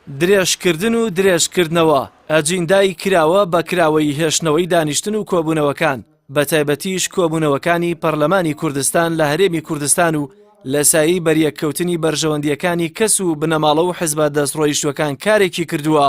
درێژکردن و درێژکردنەوە، ئەجیندای کراوە بە کراوەیی هێشتنەوەی دانیشتن و کۆبوونەوەکان، بەتایبەتیش کۆبوونەوەکانی پەرلەمانی کوردستان لە هەرێمی کوردستان و لە سایەی بەریەککەوتنی بەرژەوەندییەکانی کەس و بنەماڵە و حزبە دەستڕۆیشتووەکان کارێکی کردووە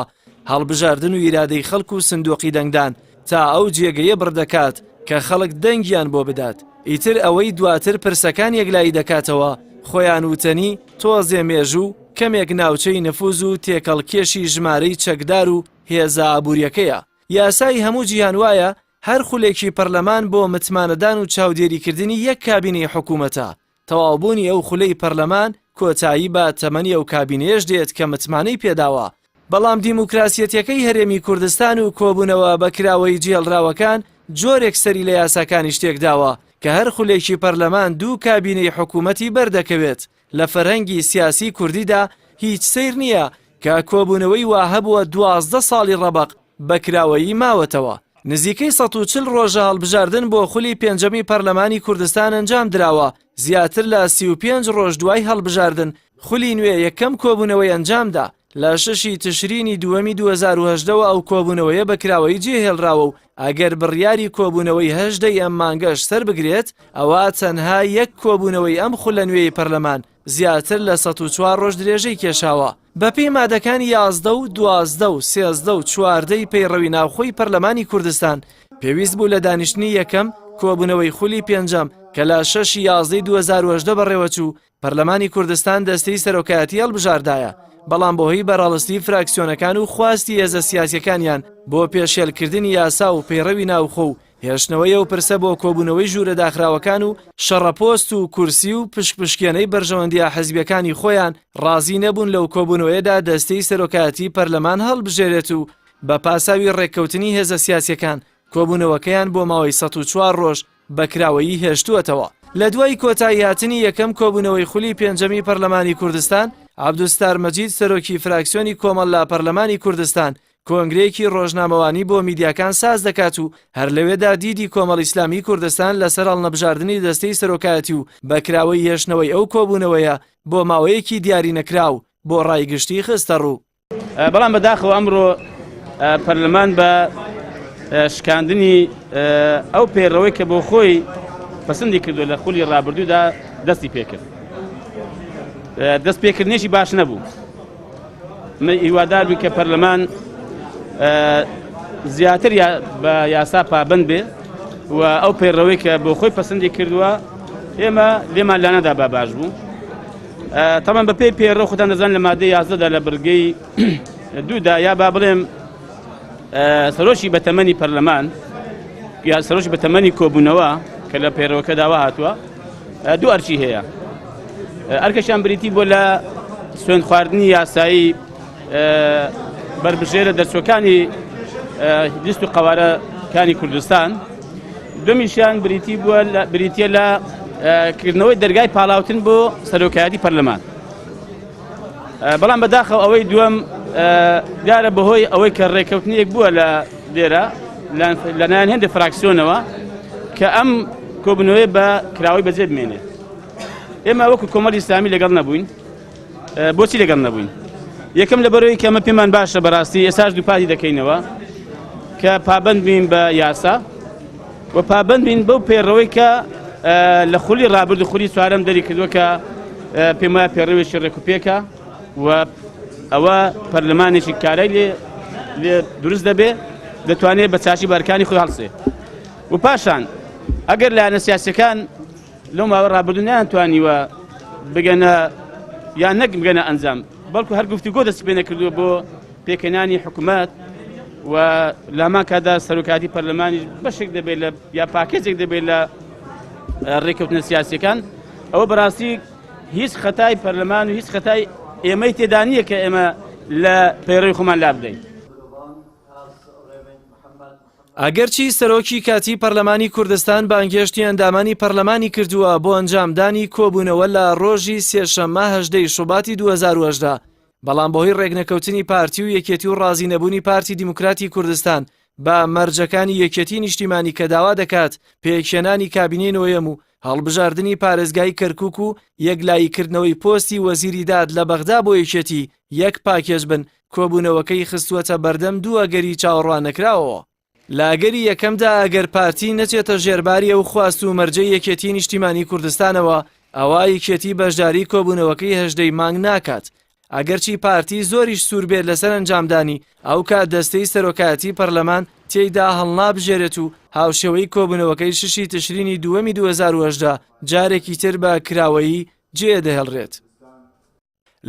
هەڵبژاردن و ئیرادەی خەڵک و سندوقی دەنگدان تا ئەو جێگەیە بڕ دەکات کە خەڵک دەنگیان بۆ بدات ئیتر ئەوەی دواتر پرسەکان یەکلایی دەکاتەوە خۆیان وتەنی تۆزێ مێژوو کەمێک ناوچەی نفوز و تێکەڵکێشی ژمارەی چەکدار و هێزە ئابووریەکەیە. یاسای هەموو جیهان وایە هەر خولێکی پەرلەمان بۆ متمانەدان و چاودێریکردنی یەک کابینەی حکوومەتە، تەواوبوونی ئەو خولەی پەرلەمان کۆتایی بە تەمەنی ئەو کابینەیەش دێت کە متمانەی پێداوە، بەڵام دیموکراسیەتەکەی هەرێمی کوردستان و کۆبوونەوە بە کراوەیی جێهێڵراوەکان جۆرێک سەری لە یاساکانیش تێکداوە کە هەر خولێکی پەرلەمان دوو کابینەی حکوومەتی بەردەکەوێت. لە فەرهەنگی سیاسی کوردیدا هیچ سەیر نییە کە کۆبوونەوەی وا هەبووە 12 ساڵی ڕەبەق بە کراوەیی ماوەتەوە. نزیکەی 140 ڕۆژە هەڵبژاردن بۆ خولی پێنجەمی پەرلەمانی کوردستان ئەنجام دراوە، زیاتر لە 35 ڕۆژ دوای هەڵبژاردن خولی نوێ یەکەم کۆبوونەوەی ئەنجامدا، لە شەشی تشرینی دووەمی 2018 وە ئەو کۆبوونەوەیە بە کراوەیی جێهێڵراوە و ئەگەر بڕیاری کۆبوونەوەی 18 ی ئەم مانگەش سەربگرێت ئەوا تەنها یەک کۆبوونەوەی ئەم خولە نوێی پەرلەمان زیاتر لە 104 ڕۆژ درێژەی کێشاوە. بەپێی مادەکانی 11 و 12 و 13 و 14 ی پەیڕەوی ناوخۆی پەرلەمانی کوردستان پێویست بوو لە دانیشتنی یەکەم کۆبوونەوەی خولی پێنجەم کە لە شەشی یازدەی 2018 بەڕێوەچوو پەرلەمانی کوردستان دەستەی سەرۆکایەتی هەڵبژاردایە، بەڵام بەهۆی بەرهەڵستی فراکسیۆنەکان و خواستی هێزە سیاسیەکانیان بۆ پێشێلکردنی یاسا و پەیڕەوی ناوخۆ و هێشتنەوەی ئەو پرسە بۆ کۆبوونەوەی ژوورە داخراوەکان و شەڕەپۆست و کورسی و پشکپشکێنەی بەرژەوەندیە حزبیەکانی خۆیان ڕازی نەبوون لەو کۆبوونەوەیەدا دەستەی سەرۆکایەتی پەرلەمان هەڵبژێرێت و بە پاساوی ڕێککەوتنی هێزە سیاسیەکان کۆبوونەوەکەیان بۆ ماوەی 104 ڕۆژ بە کراوەیی هێشتووەتەوە. لە دوای کۆتاییهاتنی یەکەم کۆبوونەوەی خولی پێنجەمی پەرلەمانی کوردستان، عەبدولستار مەجید سەرۆکی فراکسیۆنی کۆمەڵ لە پەرلەمانی کوردستان کۆنگرەیەکی ڕۆژنامەوانی بۆ میدیاکان ساز دەکات و هەر لەوێدا دیدی کۆمەڵ ئیسلامی کوردستان لەسەر هەڵنەبژاردنی دەستەی سەرۆکایەتی و بە کراوەیی هێشتنەوەی ئەو کۆبوونەوەیە بۆ ماوەیەکی دیارینەکراو بۆ ڕای گشتی خستەڕوو. بەڵام بەداخەوە ئەمڕۆ پەرلەمان بە شکاندنی ئەو پەیڕەوەی کە بۆ خۆی پەسەندی کردو لە خولی ڕابردوودا دەستی پێکرد دەست پێکردنێکی باش نەبوو من هیوادار بووین کە پەرلەمان زیاتر بە یاسا پابند بێ و ئەو پەیڕەوەی کە بۆ خۆی پەسەندی کردووە ئێمە لێمان لانەدا با باش بوو تەبعەن بە پێی پەیڕەو خۆتان دەزان لە مادەی یازدەدا لە بڕگەی دوودا یا با بڵێم سەرۆکی بەتەمەنی پەرلەمان یا سەرۆکی بەتەمەنی کۆبوونەوە کە لە پەیڕەوەکەدا هاتووە دوو ئەرکی هەیە ئەرکەشیان بریتی بۆ لە سوێن خواردنی یاسایی بەربژێرە دەرچوەکانی لیست و قەوارەکانی کوردستان دومیشیان بریتی بووە بریتە لە کردنەوەی دەرگای پاڵاوتن بۆ سەرۆکایەتی پەرلەمان بەڵام بەداخەوە ئەوەی دووەم دیارە بەهۆی ئەوەی کە ڕێککەوتنێک بووە لە لێرە لەلایەن هەندێک فراکسیۆنەوە کە ئەم کۆبنەوەی بە کراوەی بەجێ بمێنێت ئێمە وەکو کۆمەڵی ئیسلامی لەگەڵ نەبووین بۆچی لەگەڵ نەبووین یەکەم لەبەرەوەی کە ئەمە پێمان باشە بەڕاستی ئێساش دووپاتی دەکەینەوە کە پابند بین بە یاسا و پابند بین بەو پەیڕەوەی کە لە خولی ڕابرد و خولی چوارەم دەری کردووە کە پێم وایە پەیڕەوێکی ڕێکوپێکە و ئەوە پەرلەمانێکی کارای لێ لێ دروست دەبێ دەتوانێت بە چاشی بارکانی خۆی هەڵسێ و پاشان ئەگەر لایەنە سیاسەکان لەو ماوە ڕابردوو نەیانتوانیوە بگەنە یان نەک بگەنە ئەنجام بەڵکو هەر گفتوگۆ دەست پێ نەکردووە بۆ پێکهێنانی حکوومەت و لامان کادا سەرۆکاتی پەرلەمانی بەشێک دەبێت لە یا پاکێجێک دەبێت لە ڕێککەوتنە سیاسیەکان ئەوە بەڕاستی هیچ خەتای پەرلەمان و هیچ خەتای ئێمەی تێدا نییە کە ئێمە لە پەیڕەوی خۆمان لا بدەین. ئەگەرچی سەرۆکی کاتیی پەرلەمانی کوردستان بانگهێشتی ئەندامانی پەرلەمانی کردووە بۆ ئەنجامدانی کۆبوونەوە لە ڕۆژی سێشەممە 18 ی شوباتی 2018، بەڵام بەهۆی ڕێکنەکەوتنی پارتی و یەکێتی و ڕازی نەبوونی پارتی دیموکراتی کوردستان بە مەرجەکانی یەکێتی نیشتیمانی کە داوا دەکات پێکهێنانی کابینەی نۆیەم و هەڵبژاردنی پارێزگای کەرکوک و یەکلاییکردنەوەی پۆستی وەزیری داد لە بەغدا بۆ یەکێتی یەک پاکێج بن. کۆبوونەوەکەی خستووەتە بەردەم دوو ئەگەری چاوەڕواننەکراوەوە. لە ئەگەری یەکەمدا ئەگەر پارتی نەچێتە ژێرباری ئەو خواست و مەرجەی یەکێتی نیشتیمانی کوردستانەوە، ئەوا یەکێتی بەشداری کۆبوونەوەکەی هەژدەی مانگ ناکات، ئەگەرچی پارتی زۆریش سوور بێت لەسەر ئەنجامدانی، ئەوکات دەستەی سەرۆکایەتی پەرلەمان تێیدا هەڵنابژێرێت و هاوشێوەی کۆبوونەوەکەی شەشی تشرینی دووەمی 2018 جارێکی تر بە کراوەیی جێدەهێڵرێت.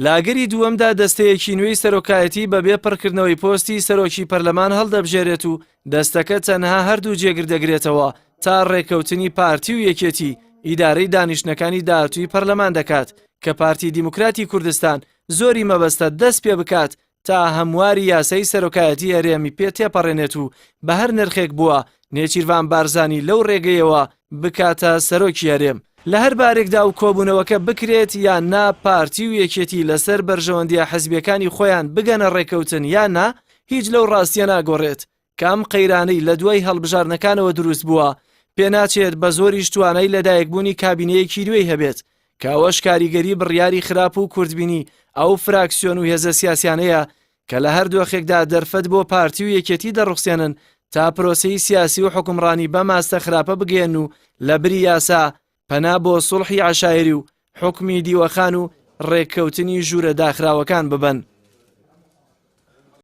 لە ئەگەری دووەمدا دەستەیەکی نوێی سەرۆکایەتی بەبێ پڕکردنەوەی پۆستی سەرۆکی پەرلەمان هەڵدەبژێرێت و دەستەکە تەنها هەردوو جێگر دەگرێتەوە تا ڕێککەوتنی پارتی و یەکێتی ئیدارەی دانیشتنەکانی داهاتووی پەرلەمان دەکات کە پارتی دیموکراتی کوردستان زۆری مەبەستە دەست پێ بکات تا هەمواری یاسای سەرۆکایەتی هەرێمی پێ تێپەڕێنێت و بە هەر نرخێک بووە نێچیرڤان بارزانی لەو ڕێگەیەوە بکاتە سەرۆکی هەرێم. لە هەر بارێکدا و کۆبوونەوەکە بکرێت یان نا پارتی و یەکێتی لەسەر بەرژەوەندیە حزبیەکانی خۆیان بگەنە ڕێکەوتن یان نا هیچ لەو ڕاستیە ناگۆڕێت کە ئەم قەیرانەی لە دوای هەڵبژاردنەکانەوە دروست بووە پێناچێت بە زۆریش توانای لەدایکبوونی کابینەیەکی نوێی هەبێت کە ئەوەش کاریگەری بڕیاری خراپ و کورتبینی ئەو فراکسیۆن و هێزە سیاسیانەیە کە لە هەر دۆخێکدا دەرفەت بۆ پارتی و یەکێتی دەڕوخسێنن تا پرۆسەی سیاسی و حوکمڕانی بەم ئاستە خراپە بگەیەن و لە بری یاسا پەنا بۆ سوڵحی عەشایری و حوکمی دیوەخان و ڕێککەوتنی ژوورە داخراوەکان ببەن.